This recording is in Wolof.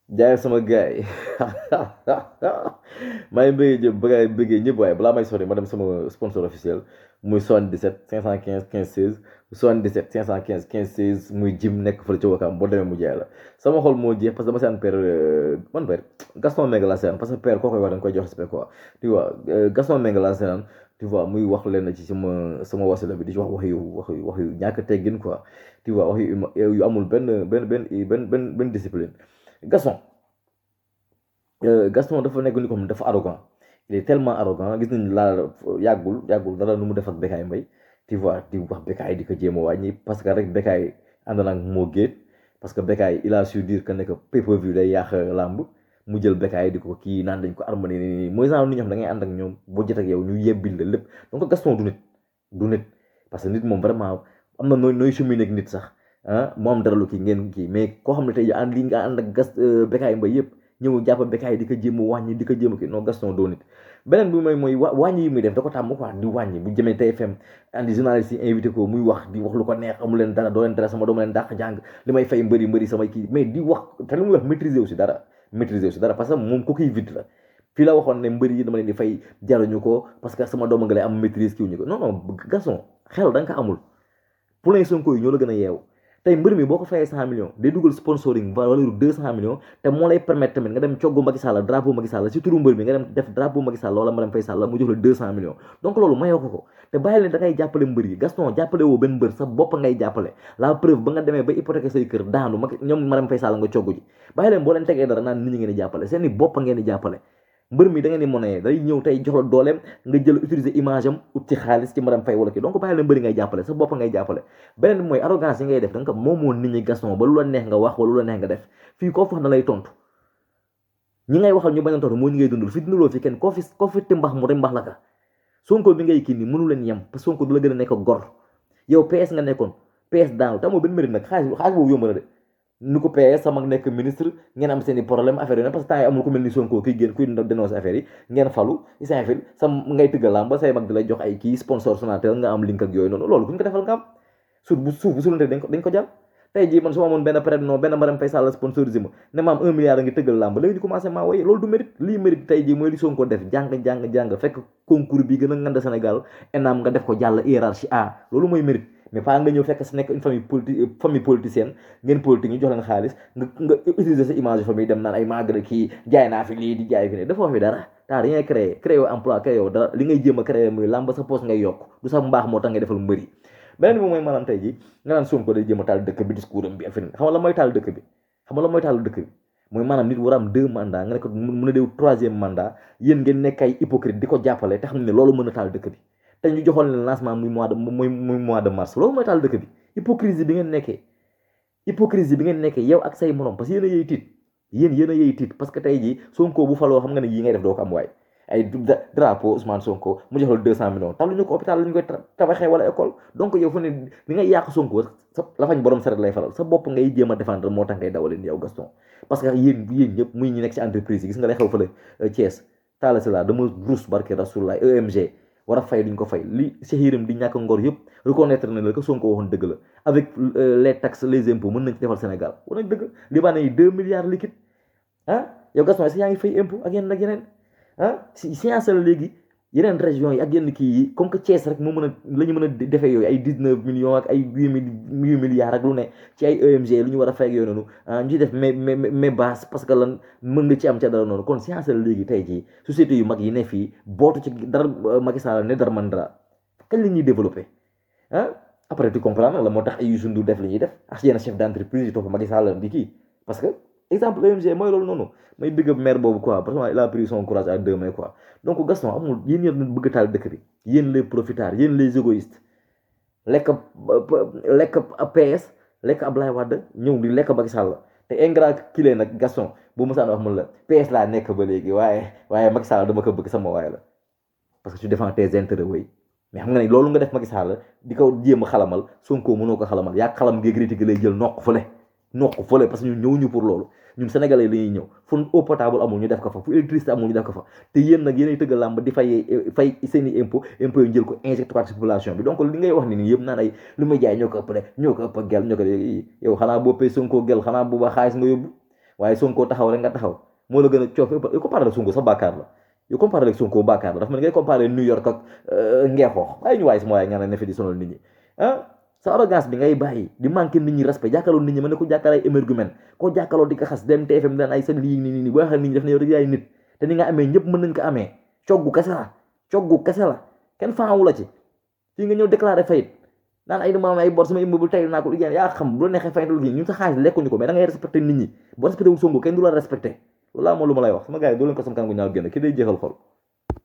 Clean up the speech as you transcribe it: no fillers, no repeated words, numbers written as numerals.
jaay sama gars yi maa ngi bëggee jëm bëggee ñëpp waaye balaa may sori ma dem sama sponsor officiel muy 77 515 15 16 77 515 15 16 muy jim nekk fële ci Wakaam boo demee mu jaay la sama xol moo jeex parce que dama seen père man père Gaston Mbengue laa seen parce que père koo koy wax da nga koy jox respect quoi tu vois Gaston Mbengue laa seen tu vois muy wax leen ci sama wasila bi di ci wax yu ñàkk teggin quoi tu vois wax yu amul benn discipline Gaston Gaston dafa nekk ni comme dafa arrogant il est tellement arrogant gis nañ laa yàggul dara nu mu def ak Bécaye Mbaye tu vois di wax Bécaye di ko jéem a wàññi parce que rek Bécaye ànd na ak moo géet parce que Bécaye il a su dire que ne que pay-per-view day yàq làmb mu jël Bécaye di ko kii naan dañ ko harmonie nii mooy genre nit ñoo xam da ngay ànd ak ñoom boo jot ak yow ñu yebbil la lépp donc Gaston du nit parce que nit moom vraiment am na nooy cheminer ak nit sax mu am dara lu kii ngeen kii mais koo xam ne tey ànd li nga ànd ak Bécaye Mbaye yëpp ñëw jàpp Bécaye di ko jéem a wàññi di ko jéem a kii non Gaston doo nit beneen bi mooy wàññi yi muy def da ko tàmm quoi di wàññi bu jëmee TFM andi journaliste yi invité ko muy wax di wax lu ko neex amu leen dara doo leen dara sama doo ma leen dàq jàng li may fay mbëri samay kii mais di wax te li muy wax maîtriser aussi dara parce que moom ko kiy vide la fii la waxoon ne mbëri yi dama leen di fay jaruñu ko parce que sama dooma nga lay am maîtrise kiiwuñu ko non non Gaston xel da nga ko amul poulain Sonko yi ñoo la gën a yeewu tey mbër mi boo ko fayee 100 millions day dugal sponsoring valeur 200 millions te moo lay permettre tamit nga dem coggu Macky Sall drapeau Macky Sall si turu mbër mi nga dem def drapeau Macky Sall wala Marème Faye Sall mu jox la 200 millions donc loolu mayoo ko te bàyyi leen da ngay jàppale mbër yi Gaston jàppale woo benn mbër sa bopp ngay jàppale la preuve ba nga demee ba hypothéquer say kër daanu ñoom Marème Faye Sall nga coggu ji bàyyi leen boo leen tegee dara naan nit ñi ngeen di jàppale seen i bopp ngeen di jàppale mbër mi da ngeen di monnaie day ñëw tey jox la dooleem nga jël utiliser image am ut ci xaalis ci Marème Faye wala kii donc bàyyi leen mbëri ngay jàppale sa bopp ngay jàppale beneen bi mooy arrogance yi ngay def da nga ko moomoon nit ñi Gaston ba lu la neex nga wax wala lu la neex nga def fii koo fi wax na lay tontu ñi ngay waxal ñu bañ a tontu moo ñu ngay dundul fi dunduloo fi kenn koo fi timbax mu rimbax la ka Sonko bi ngay kii nii mënu leen yem parce que Sonko du la gën a nekk gor yow PS nga nekkoon PS daanu te amoo benn mérite nag xaalis boobu yomb na de nu ko PS sama nekk ministre ngeen am seen i problème affaire yi parce que temps yi amul ku mel ni Sonko kiy génn kuy dénoncer affaire yi ngeen falu Issa Fil ngay tëggal lamb ba say mag di lay jox ay kii sponsor Sonatel nga am link ak yooyu noonu loolu ku ñu ko defal nga am suuf bu sulante dañ ko jàll tey jii man su ma amoon benn période non benn Marème Faye Sall sponsorisé ma ne ma am 1 milliard a ngi tëggal lamb léegi ñu commencé maa woy loolu du mérite lii mérite tey jii mooy li Sonko def jàng fekk concours bi gën a ngand Sénégal ENAM nga def ko jàll hiérarchie A loolu mooy mérite mais pas nga ñëw fekk si nekk une famille politicienne ngeen politique ñu jox leen xaalis nga utiliser sa image famille dem naan ay magre kii jaay naa fi lii di jaay fi ne dafa fi dara taa dañuy créé emploi créé dara li ngay jéem a créé muy làmb sa poste ngay yokk du sax mbaax moo tax ngay defal mbëri beneen bi mooy maanaam tey ji nga naan Sonko day jéem a taal dëkk bi discours am bi affaire xam nga la mooy taal dëkk bi mooy maanaam nit war a am 2 mandats nga ne ko mën a déw 3e mandat yéen ngeen nekk ay hypocrite di ko jàppale te xam ne loolu mën a taal dëkk bi te ñu joxoon leen lancement muy mois de mars loolu mooy taal dëkk bi hypocrisie bi ngeen nekkee yow ak say morom parce que yéen a yey tiit parce que tey jii Sonko bu faloo xam nga ne yii ngay def doo ko am waay ay drapeau Ousmane Sonko mu jox la 200 millions tax lu ñu ko hôpital la ñu koy tabaxee wala école donc yow fu ne li ngay yàq Sonko sa lafañ borom saret lay faral sa bopp ngay jéem a défendre moo tax ngay dawaleen yow Gaston parce que yéen ñëpp muy ñi nekk ci entreprise yi gis nga lay xew fële Thiès taala si la dama rus barke Rasulullah EMG war a fay duñ ko fay li Cheikh Yérim di ñàkk ngor yëpp reconnaître na la que Sonko waxoon dëgg la avec les taxes les impôts mën nañ ci defal Sénégal war nañ dëgg libaane yi 2 milliards liquide yow Gaston si yaa ngi fay impôt ak yeneen ak yeneen si science la léegi yeneen région yi ak yenn kii yi comme que Thiès rek moo mën a la ñu mën a defee yooyu ay 19 millions ak ay 8 milliards ak lu ne ci ay EMG lu ñu war a fay ak yooyu noonu ñu ci def mais base parce que lan mën nga ci am ca dara noonu kon science la léegi tey jii société yu mag yi ne fii bootu ci dara Macky Sall ne dara man dara kañ la ñuy développé après tu comprends la moo tax ay Youssou Ndour def li ñuy def ak yenn chef d'entreprise yi topp Macky Sall di kii parce que exemple EMG mooy loolu noonu may bëgg a maire boobu quoi parce que il a pris son courage à 2 mains quoi donc Gaston amul yéen ñëpp bëgg taal dëkk bi yéen les profitards yéen les égoïstes lekk PS lekk Ablaye Wade ñëw di lekk Macky Sall te ingrat kilee nag Gaston bu mësaan wax mun la PS laa nekk ba léegi waaye Macky Sall dama ko bëgg sama waay la parce que tu défends tes intérêts way mais xam nga ne loolu nga def Macky Sall di ko jéem a xalamal Sonko mënoo ko xalamal yaa xalam ngeeg critique lay jël noq fële parce que ñun ñëwuñu pour loolu ñun sénégalais la ñuy ñëw fu eau potable amul ñu def ko fa fu électricité amul ñu def ko fa te yéen nag yéenay tëgg làmb di fay seen i impôt yu jël ko injecté ko ci population bi donc li ngay wax ni nii yëpp naan ay lu may jaay ñoo ko ëppale ñoo ko ëpp gel ñoo ko yow xanaa boo pay Sonko gel xanaa booba xaalis nga yóbbu waaye Sonko taxaw rek nga taxaw moo la gën a coof yow comparé ak Sonko sax bàkkaar la yow comparé ak Sonko bàkkaar la dafa mel ngay comparé New York ak Ngeexoox waaye ñu waaye sama waaye nga ne fi di sonal nit ñi ah sa arrogance bi ngay bàyyi di manqué nit ñi respect jàkkaarloo nit ñi mën ne ko jàkkaar ay émergumen koo jàkkaarloo di ko xas dem TFM daan ay seen lii nii boo waxee nit ñi def ne yow rek yaay nit te ni nga amee ñëpp mën nañ ko amee coggu kese la kenn faawu la ci fii nga ñëw déclaré fayit naan ay dama am ay bor sama immeuble tey naa ko liggéey yaa xam bu la neexee fayital gi ñun sa xaalis lekkuñu ko mais da ngay respecté nit ñi boo respecté wu Sonko kenn du la respecté loolu laa moom lu ma lay wax sama gars yi doo leen ko sam kan gu ñaaw génn ki day jeexal xol